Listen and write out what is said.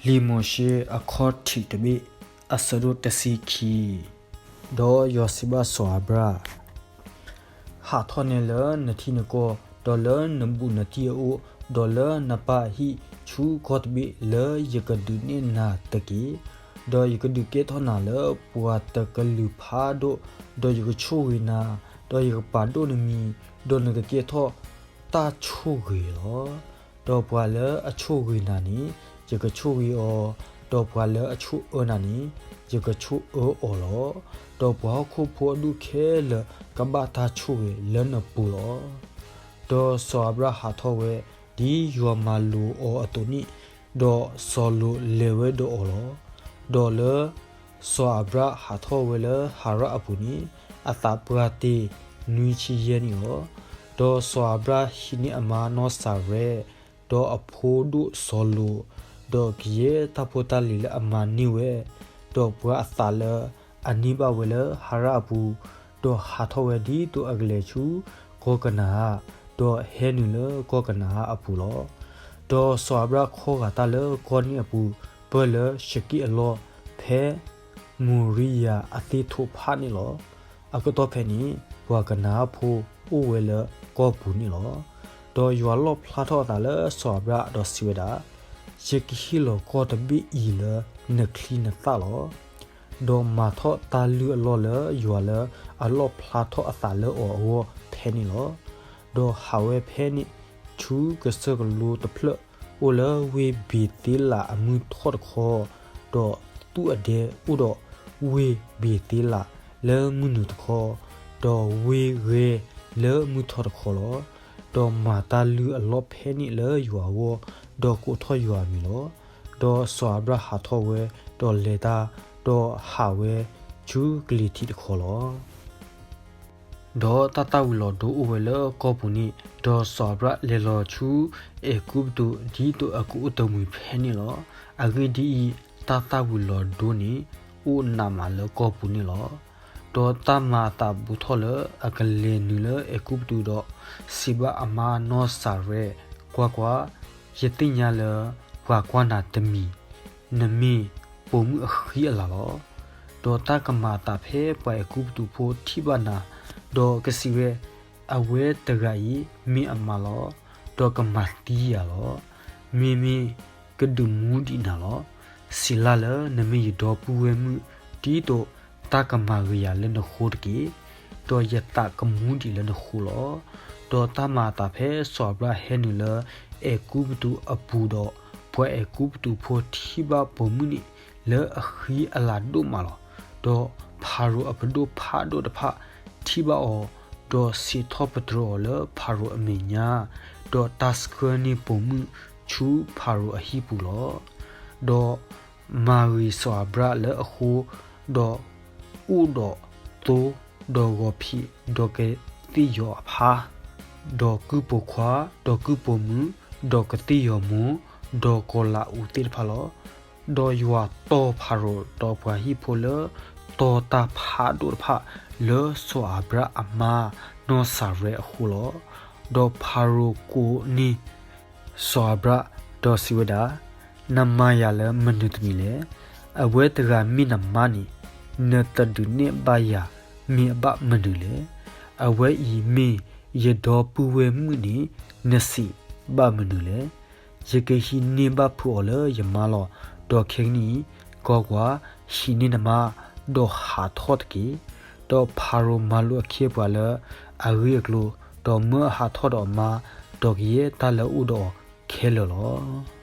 လံာ်မိၤၡ့အခီၣ်ထံးတဘ့ၣ် အဆၢဒိၣ်တဆံခံ. ဒီးယွၤစံးဘၣ်စီၤအၤဘြၣ်, ဟးထီၣ်နဲလၢနထံနကီၢ်, ဒီးလၢနဘူးနတံၢ်အအိၣ်, ဒီးလၢနပၢ်အဟံၣ်, ဆူကီၢ်တဘ့ၣ်လၢယကဒုးနဲၣ်နၤတက့ၢ်. ဒီးယကဒုးကဲထီၣ်နၤလၢပှၤတကလုာ်ဖးဒိၣ်, ဒီးယကဆိၣ်ဂ့ၤနၤ, ဒီးယကပာ်ဒိၣ်နမံၤ, ဒီးနကကဲထီၣ်တၢ်ဆိၣ်ဂ့ၤလီၤ. ဒီးပှၤလၢအဆိၣ်ဂ့ၤနၤန့ၣ် ယကဆိၣ်ဂ့ၤအီၤ, ဒီးပှၤလၢအဆိၣ်အၢနၤန့ၣ် ယကဆိၣ်အၢအီၤလီၤ. ဒီးပှၤဟီၣ်ခိၣ်ဖိအဒူၣ်ခဲလၢာ်ကဘၣ်တၢ်ဆိၣ်ဂ့ၤလၢနပူၤလီၤ. ဒီးစီၤအၤဘြၣ်ဟးထီၣ်ဝဲ ဒ်ယွၤမၤလိာ်အီၤအသိးန့ၣ်, ဒီးစီၤလိာ်လဲၤဝဲဒီးအီၤလီၤ. ဒီးလၢစီၤအၤဘြၣ်ဟးထီၣ်ဝဲလၢဟၤရၣ်အပူၤန့ၣ် အသးပှၢ်တ့ၢ်နွံဆံယဲၢ်နံၣ်လီၤ. ဒီးစီၤအၤဘြၣ်ဟံးန့ၢ်အမါနီၢ်စၤရဲ, ဒီးအဖိဒိၣ်စီၤလိာ်, ဒီးကယဲၢ်တၢ်ဖိတၢ်လံၤလၢအမၤန့ၢ်ဝဲ, ဒီးပှၤအသးလၢအန့ၢ်ဘၣ်ဝဲလၢဟၤရၣ်အပူၤ, ဒီးဟးထီၣ်ဝဲဒ်သိးအကလဲၤဆူကီၢ်ကနၤအၣ်, ဒီးဟဲနုာ်လၢကီၢ်ကနၤအၣ်အပူၤလီၤ. ဒီးစီၤအၤဘြၣ်ခီဂာ်တၢ်လၢကီၢ်န့ၣ်အပူၤ ပၢၢ်လၢၡက့ၣ်အလီၢ် ဖဲမိၤရံယၤအသ့ၣ်ထိးဖးန့ၣ်လီၤ. အကတီၢ်ဖဲန့ၣ် ပှၤကနၤအၣ်ဖိအိၣ်ဝဲလၢကီၢ်ပူၤန့ၣ်လီၤ. ဒီးယွၤလီၣ်ဖျါထီၣ်အသးလၢစီၤအၤဘြၣ်ဒီးစံးဝဲဒၣ်, ယကဟ့ၣ်လီၤကီၢ်တဘ့ၣ်အံၤလၢနချံနသၣ်လီၤ. ဒီးမၤထီၣ်တၢ်လုၢ်အလီၢ်လၢယွၤလၢအလီၣ်ဖျါထီၣ်အသးလၢအီၤအဂီၢ်ဖဲန့ၣ်လီၤ. ဒီးဟးဝဲဖဲန့ၣ် ဆူကစၢၢ်ကလိတဖျၢၣ် အိၣ်လၢဝ့ၢ်ဘ့ၤသ့လးအမုၢ်ထီၣ်တခီ, ဒီးသူၣ်အဒဲအိၣ်ဒီးဝ့ၢ်ဘ့ၤသ့လးလၢမုၢ်နုာ်တခီ, ဒီးဝ့ၢ်ဂဲၤလၢမုၢ်ထီၣ်တခီလီၤ. ဒီးမၤတၢ်လုၢ်အလီၢ်ဖဲန့ၣ်လၢယွၤအဂီၢ်, ဒီးကိးထီၣ်ယွၤအမံၤလီၤ. ဒီးစီၤအၤဘြၣ်ဟးထီၣ်ဝဲ, ဒီးလဲၤတၢ်, ဒီးဟးဝဲဆူကလံၤထံးတခီလီၤ. ဒီးတၢ်သၣ်ဝံၤလီၤဒိအိၣ်ဝဲလၢကီၢ်ပူၤန့ၣ်, ဒီးစီၤအၤဘြၣ်လဲၤလီၤဆူအဲၤကူပတူး ဒ်သိးအကအိၣ်တမှံၤဖဲန့ၣ်လီၤ. အဂ့ၢ်ဒ်အံၤ, တၢ်သၣ်ဝံၤလီၤဒိန့ၣ် အိၣ်နးမးလၢကီၢ်ပူၤန့ၣ်လီၤ. ဒီးတၢ်မၤအသးဘူးထီၣ်လၢအကလဲၤနုာ်လၢအဲၤကူပတူးဒီး, စံးဘၣ်အမါနီၢ်စၤရဲ, ကွၢ်ကွၢ်, ယသ့ၣ်ညါလၢပှၤကွၢ်နၤတမံၤ, နမ့ၢ်ပိာ်မုၣ်အဃံအလၤလီၤ. ဒီးတၢ်ကမၤအသးဖဲပှၤအဲၤကူပတူးဖိထံၣ်ဘၣ်နၤ, ဒီးကစံးဝဲ, အဝဲတဂၤအံၤမ့ၢ်အမါလီၤ, ဒီးကမၤသံယၤလီၤ. မ့မ့ၢ်ကဒုးမူဒံးနၤလီၤ. စံးလၢ်လၢနမ့ၢ်ယဒီပုၢ်ဝဲၢ်မုၣ်, ဒ်သိးတၢ်ကမၤဂ့ၤယၤလၢနဃိတက့ၢ်. ဒီးယသးကမူဒံးလၢနဃိလီၤ. ဒီးတၢ်မၤအသးဖဲစီၤအၤဘြၣ်ဟဲနုာ်လၢအဲၤကူပတူးအပူၤဒီး, ပှၤအဲၤကူပတူးဖိထံၣ်ဘၣ်ပိာ်မုၣ်န့ၣ်လၢအဃံအလၤဒိၣ်မးလီၤ. ဒီးဖၤရိၤအပဒိၣ်ဖးဒိၣ်တဖၣ်ထံၣ်ဘၣ်အီၤ, ဒီးစံးထီၣ်ပတြၢၤအီၤလၢဖၤရိၤအမဲာ်ညါ, ဒီးတၢ်ဆှၢန့ၢ်ပိာ်မုၣ်ဆူဖၤရိၤအဟံၣ်ပူၤလီၤ. ဒီးမၤဂ့ၤစီၤအၤဘြၣ်လၢအဃိ, ဒီးအိၣ်ဒီးသိ, ဒီးဂီၤဖံး, ဒီးကသ့ၣ်ယီၤအဖါ, ဒီးကုၢ်ပိာ်ခွါ, ဒီးကုၢ်ပိာ်မုၣ်, ဒီးကသ့ၣ်ယီၤမိၢ်, ဒီးကီၤလးအူးသ့ၣ်တဖၣ်လီၤ. ဒီးယွၤတီၢ်ဖၤရိၤဒီးပှၤဟံၣ်ဖိလၢတီၢ်တၢ်ဖးဒိၣ်တဖၣ်လၢစီၤအၤဘြၣ်အမါနီၢ်စၤရဲအဃိလီၤ. ဒီးဖၤရိၤကိးန့ၢ်စီၤအၤဘြၣ်ဒီးစံးဝဲဒၣ်, နမၤယၤလၢမနုၤတမံၤလဲၣ်. အဝဲတဂၤမ့ၢ်နမါန့ၣ်, နတဒုးနဲၣ်ဘၣ်ယၤမ့ၢ်အဘၣ်မနုၤလဲၣ်. အဝဲအံၤမ့ၢ်ယဒီပုၢ်ဝဲၢ်မုၣ်န့ၣ်, နစံးဘၣ်မနုၤလဲၣ်. ယကဟံးန့ၢ်ဘၣ်ဖုးအီၤလၢယမါလီၤ. ဒီးခဲကနံၣ်အံၤ, ကွၢ်ကွၢ်, ဟံးန့ၢ်နမါ, ဒီးဟးထီၣ်တက့ၢ်. ဒီးဖၤရိၤမၤလိာ်အခ့အပှၤလၢအဂ့ၢ်အကျိၤ, ဒီးမၢအဟးထီၣ်ဒီးအမါ, ဒီးကယဲၢ်တၢ်လၢအအိၣ်ဒီးအီၤခဲလၢာ်လီၤ.